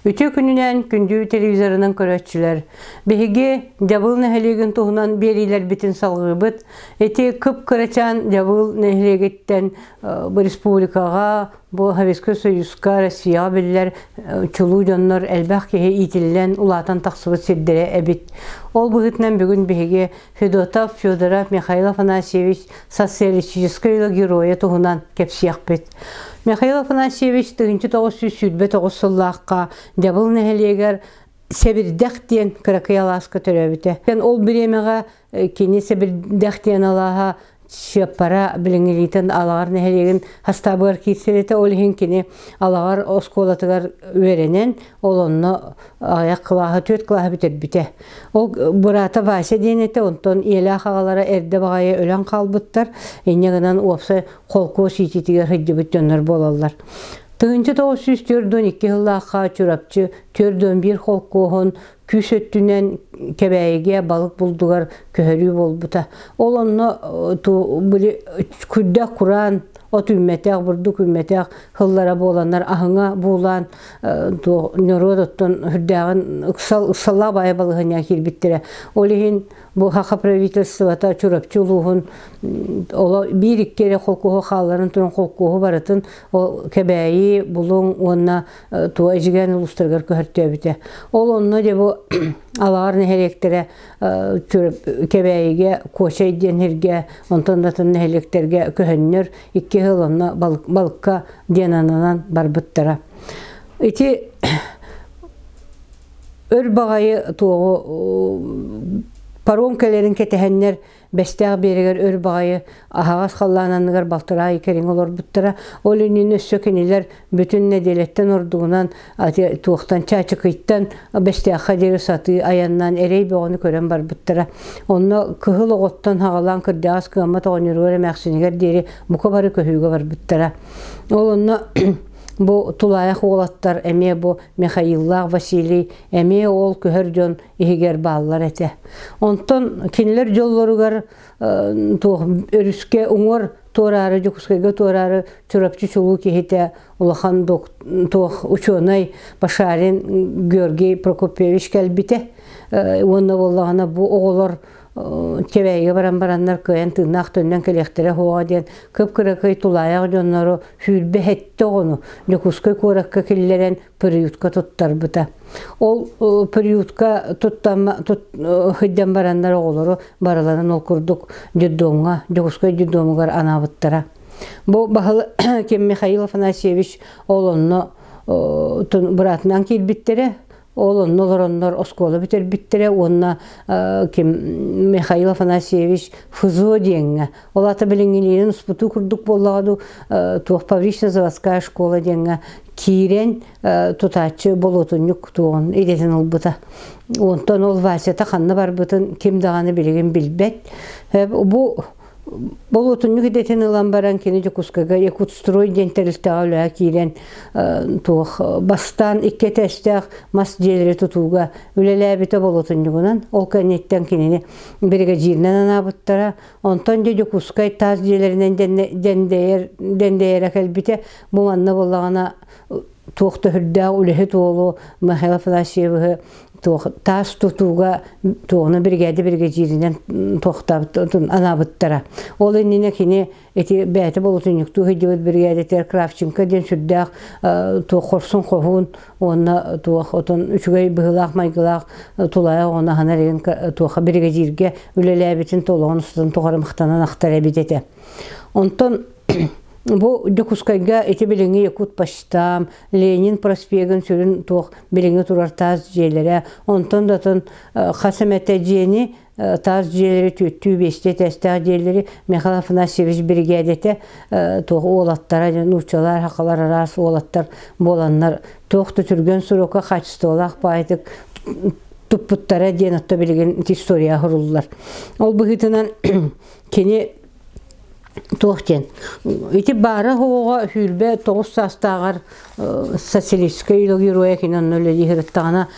Үтүө күнүнэн күндү телевизорынан көрөөччүлэр! Биһиги Дьабыл нэһилиэгин туһунан биэриилэрбитин салҕыыбыт. Ити кып-кырачаан Дьабыл нэһилиэгиттэн республикаҕа, бу Советскай Союзка, Россияҕа биллэр чулуу дьоннор элбэх киһи иитиллэн улаатан тахсыбыт сирдэрэ эбит. Ол быһыытынан бүгүн биһиги Федотов Федоров Михаил Афанасьевич социалистическай үлэ геройа туһунан кэпсиэхпит. Михаил Афанасьевич 1929 сыллаахха Дьабыл нэһилиэгэр Сэбирдэх диэн кыракый алааска төрөөбүтэ. Ол бириэмэҕэ кини Сэбирдэх диэн алааһа Чыаппара билиҥҥилиитин Алаҕар нэһилиэгин хастаабыгар киирсэр этэ. Ол иһин кини Алаҕар оскуолатыгар үөрэнэн, ол онно аҕыйах кылааһы, түөрт кылааһы бүтэрбитэ. Ол быраата Вася диэн этэ, онтон ийэлээх аҕалара эрдэ баҕайы өлөн хаалбыттар. Инньэ гынан уопсай холкуос иитиитигэр сылдьыбыт дьоннор буолаллар. 1942 сыллаахха Чурапчы 41 холкуоһун күүс өттүнэн Кэбээйигэ балык булдугар көһөрүү буолбута. Ол онно били күрдэх кураан от үүммэтэх, бурдук үүммэтэх сыллара буоланнар аһыҥа буулаан норуот оттон үрдээҕин ыксал ыксаллаах баайа балаһыанньаҕа киирбиттэрэ. Ол иһин бу Саха правительствота Чурапчы улууһун оло биир-икки эрэ холкуоһу хаалларан туран холкуоһу барытын ол Кэбээйи, Булуҥ уонна Туо Эдьигээн улуустарыгар көһөртөөбүтэ. Ол онно дьэ бу Алаҕар нэһилиэктэрэ Кэбээйигэ Куочай диэн сиргэ, онтон да атын нэһилиэктэргэ көһөннөр икки сыл онно балыкка диэн ананан барбыттара. Ити өр баҕайы туоҕу паром кэлэрин кэтэһэннэр Бэстээх биэрэгэр өр баҕайы аһаҕас халлаан анныгар балтараа ый кэриҥэ олорбуттара. Ол иннинэ өссө кинилэр бүтүн нэдиэлэттэн ордугунан туохтан Чаачыкыйтан Бэстээххэ диэри сатыы айаннаан эрэй бөҕөнү көрөн барбыттара. Онно кыһыл оҕоттон хаҕалаан кырдьаҕас кыаммат оҕонньоругар эмээхсинигэр диэри бука бары көһүүгэ барбыттара. Ол онно бу тулаайах уолаттар эмиэ бу Михаиллаах Василий эмиэ ол көһөр дьон иһигэр бааллар этэ. Онтон кинилэр дьоллоругар туох өрүскэ уҥуор туораары Дьокуускайга туораары Чурапчы чулуу киһитэ улахан туох учуонай Башарин Георгий Прокопьевич кэлбитэ уонна буоллаҕына бу оҕолор Кэбээйигэ баран бараннар кыайан тыыннаах төннөн кэлиэхтэрэ суоҕа диэн кып-кыракый тулаайах дьоннору сүүрбэ сэттэ оҕону Дьокуускай куоракка киллэрэн приютка туттарбыта. Ол приютка сылдьан бараннар оҕолору барыларын ол курдук детдомҥа, Дьокуускай детдомугар анаабыттара. Бу баһыл ким Михаил Афанасьевич ол онно быраатынан киирбиттэрэ, ол онно олороннор оскуола бүтэрбиттэрэ уонна ким Михаил Афанасьевич ФЗО диэҥҥэ ол аата билиҥҥилиинэн успутуу курдук буоллаҕа дуу туох Павлично-заводская школа диэҥҥэ киирэн тутааччы болуотунньук туоҕун идэтин ылбыта. Онтон ол Васята ханна барбытын ким даҕаны билигин билбэт. Бу болуотунньук идэтин ылан баран кини Дьокуускайга Якутстрой диэн тэрилтэҕэ үлэҕэ киирэн туох бастаан икки этээстээх мас дьиэлэри тутууга үлэлээбитэ болуотунньугунан ол кэнниттэн кинини биригэдьииринэн анаабыттара. Онтон дьэ Дьокуускай таас дьиэлэринэн дэндэйэр дэндэйэрэ кэлбитэ. Бу манна буоллаҕына туох да үрдээх үлэһит уолу Михаил Афанасьевиһы туох таас тутууга туоҕуна биригээдэ биригэдьииринэн туохтаабыт анаабыттара. Ол иннинэ кини ити бэйэтэ болотунньуктуу сылдьыбыт биригээдэтигэр Кравченко диэн сүрдээх туох хорсун хоһуун уонна туох отон үчүгэй быһыылаах майгылаах тулайа оҕону аһынар игин туоха биригэдьииргэ үлэлээбитин толоҕун устатын тухары махтанан ахтар эбит этэ. Онтон бу Дьокуускайга ити билиҥҥи Якут почтам, Ленин проспегын сүрүн туох билиҥҥи турар таас дьиэлэрэ, онтон да атын хас эмэтэ дьиэни таас дьиэлэри түөттүү биэстии этээстээх дьиэлэри Михаил Афанасьевич биригээдэтэ туох уолаттара нууччалар, сахалар араас уолаттар буоланнар туох да түргэн срока качестволаах баайтык туппуттара диэн отто билигин история суруллар. Ол быһыытынан кини Туох диэн ити баара оҕоҕо 29 саастааҕар социалистическай үлэ геройа кини онно үлэлии сырыттаҕына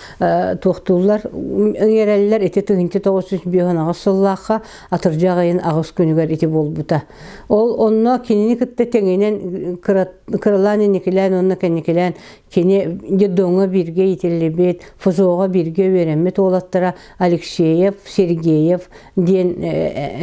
туохтууллар ыҥыраллар ити 1958 сыллаахха атырдьах ыйын аҕыс күнүгэр ити буолбута. Ол онно кинини кытта тэҥинэн кыралаан инникилээн уонна кэнникилээн кини детдомҥа бииргэ иитиллибит, ФЗО-ҕа бииргэ үөрэммит уолаттара Алексеев, Сергеев диэн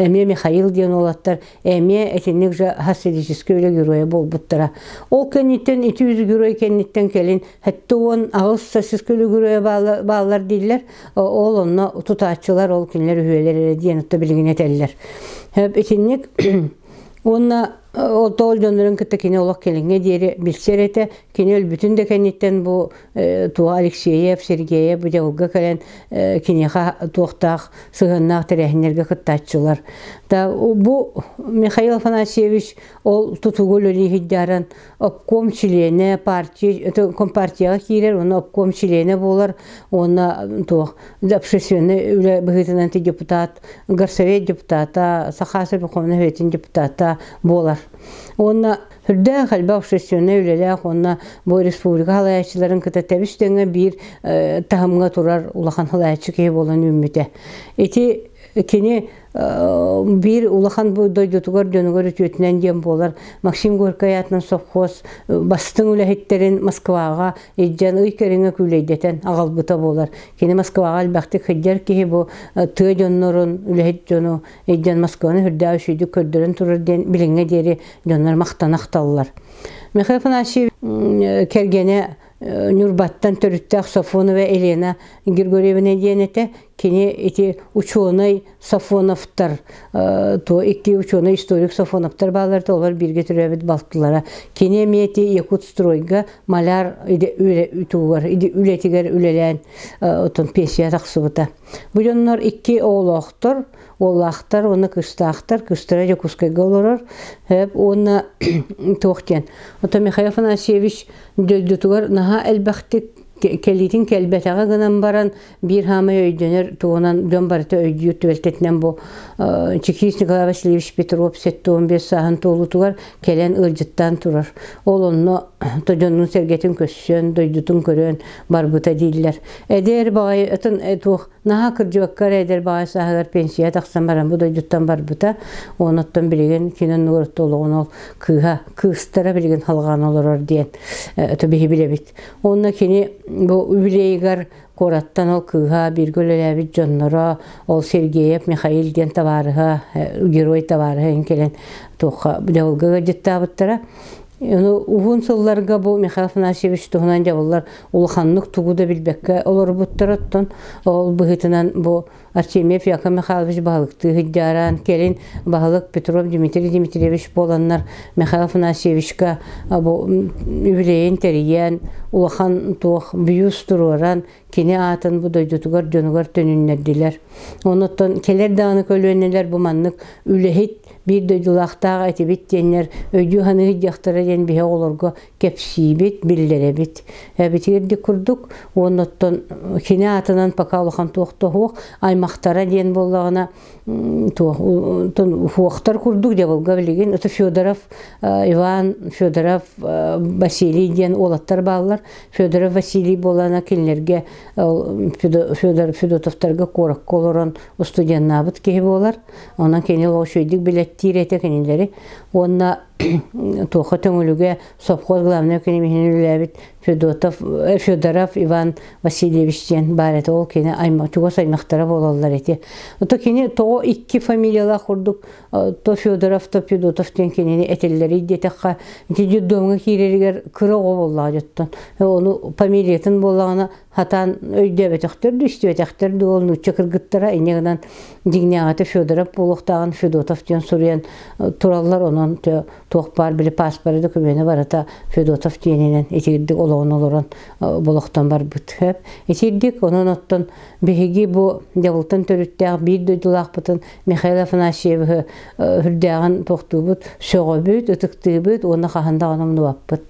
эмиэ Михаил диэн уолаттар эмиэ итинник же социалистическай үлэ геройа буолбуттара. Ол кэнниттэн ити үс герой кэнниттэн кэлин 78 социалистическай үлэ геройа бааллар дииллэр. Ол онно тутааччылар ол кинилэр үһүөлэр эрэ диэн отто билигин этэллэр. Итинник уонна ол тоол дьоннорун кытта кини олох кэлиҥҥэ диэри билсэр этэ. Кини өлбүтүн да кэнниттэн бу туох Алексеев, Сергеев бу дьабылга кэлэн киниэхэ туохтаах сыһыаннаах тэрээһиннэргэ кыттааччылар. Да бу Михаил Афанасьевич ол тутугу үлэлии сылдьаран обком чилиэнэ, партия, компартияҕа киирэр уонна обком чилиэнэ буолар уонна туох общественный үлэ быһыытынан депутат, горсовет депутата, Саха Верховнай Советын депутата буолар. Уонна Үрдээх элбэх общественнай үлэлээх уонна бу республика халайааччыларын кытта тэбис тэҥҥэ биир таһымҥа турар улахан халайааччы киһи буолан үүммүтэ. Ити кини биир улахан бу дойдутугар дьонугар үтүөтүнэн диэн буолар Максим Горькай аатынан совхоз бастыҥ үлэһиттэрин Москваҕа илдьэн ый кэриҥэ күүлэйдэтэн аҕалбыта буолар. Кини Москваҕа элбэхтик сылдьар киһи бу тыа дьоннорун, үлэһит дьону илдьэн Москваны үрдээх үчүгэйдик көрдөрөн турар диэн билиҥҥэ диэри дьоннор махтана ахталлар. Михаил Афанасьевич кэргэнэ Ньурбаттан төрүттээх Сафонова Елена Григорьевна диэн этэ. Кини ити учуонай Сафоновтар, то икки учуонай историк Сафоновтар баалар, олор бииргэ төрөөбүт балтылара. Кини эмиэ ити Якутстройга маляр үлэтигэр үлэлээн отон пенсия тахсыбыта. Бу дьоннор икки оҕолоохтор, уоллаахтар уонна кыыстаахтар. Кыыстара Дьокуускайга олорор. Уонна туох диэн. Оттон Михаил Афанасьевич дойдутугар наһаа элбэхтик кэлиитин кэлбэтэҕэ гынан баран биир хаамай өйдөнөр туһунан дьон барыта өйдүүр түбэлтэтинэн бу Чекист Николай Васильевич Петров 75 сааһын туолуутугар кэлэн ыалдьыттаан турар. Ол онно то дьонун сэргэтин көрсөн, дойдутун көрөн барбыта дииллэр. Эдэр баҕайы атын туох наһаа кырдьыбакка эрэ эдэр баҕайы сааһыгар пенсия тахсан баран бу дойдуттан барбыта. Оноттон билигин кини оннугар олоҕун ол кыыһа кыыстара билигин халҕаан олорор диэн то биһи билэбит. Онно кини бу юбилейыгар куораттан ол кыыһа бииргэ үлэлээбит дьонноро ол Сергеев Михаил диэн табаарыһа герой табаарыһа кэлэн туохха дьабылга ыалдьыттаабыттара. Уһун сылларга бу Михаил Афанасьевич туһунан дьабыллар улаханнык тугу да билбэккэ олорбуттар оттон ол быһыытынан бу Артемьев Яков Михайлович баһылыктыы сылдьааран кэлин баһылык Петров Дмитрий Дмитриевич буоланнар Михаил Афанасьевичка бу юбилейин тэрийэн улахан туох бюст туруоран кини аатын бу дойдутугар дьонугар төнүннэрдилэр. Онуттан кэлэр даҕаны көлүөнэлэр бу маннык үлэһит биир дойдулаахтаах этибит диэннэр өйдүү саныы сылдьыахтара диэн биһи оҕолорго кэпсиибит, биллэрэбит. Эбитигирдик курдук уоннаттан кини аатынан пока улахан туох да суох аймахтара диэн буоллаҕына туох курдук дьабылга билигин это Федоров Иван Федоров Василий диэн уолаттар бааллар. Федоров Василий буолана кинилэргэ Федор Федотовтарга куоракка олорон студеннаабыт киһи буолар. Онон кини ол үчүгэйдик билэттиир этэ кинилэри. Уонна туохха Төҥүлүгэ совхоз главнай кинимиһин үлэлээбит Федотов, Федоров Иван Васильевич диэн баар этэ. Ол кини чугас аймахтара буолаллар эти. То кини тоҕо икки фамилиялаах курдук то Федоров, то Федотов диэн кинини этиллэрий диэтэххэ, ити детдомҥа киирэригэр кыра оҕо буоллаҕа дьоттон. Ону фамилиятын буоллаҕына хатаан өйдөөбөтөхтөр да истибэтэхтэр да ол нуучча кыргыттара инньэ гынан дьиҥнээҕитэ Федоров буолуохтааҕын Федотов диэн суруйан тураллар онон туох баар били пааспары докумена барыта Федотов диэнинэн итирдик олоҕун олорон болохтон барбыт итирдик онон оттон биһиги бу дьабылтан төрүттээх биир дойдулаахпытын Михаил Афанасьевиһы үрдээҕин туохтуубут сөҕөбүт ытыктыыбыт уонна хаһан даҕаны умнубаппыт.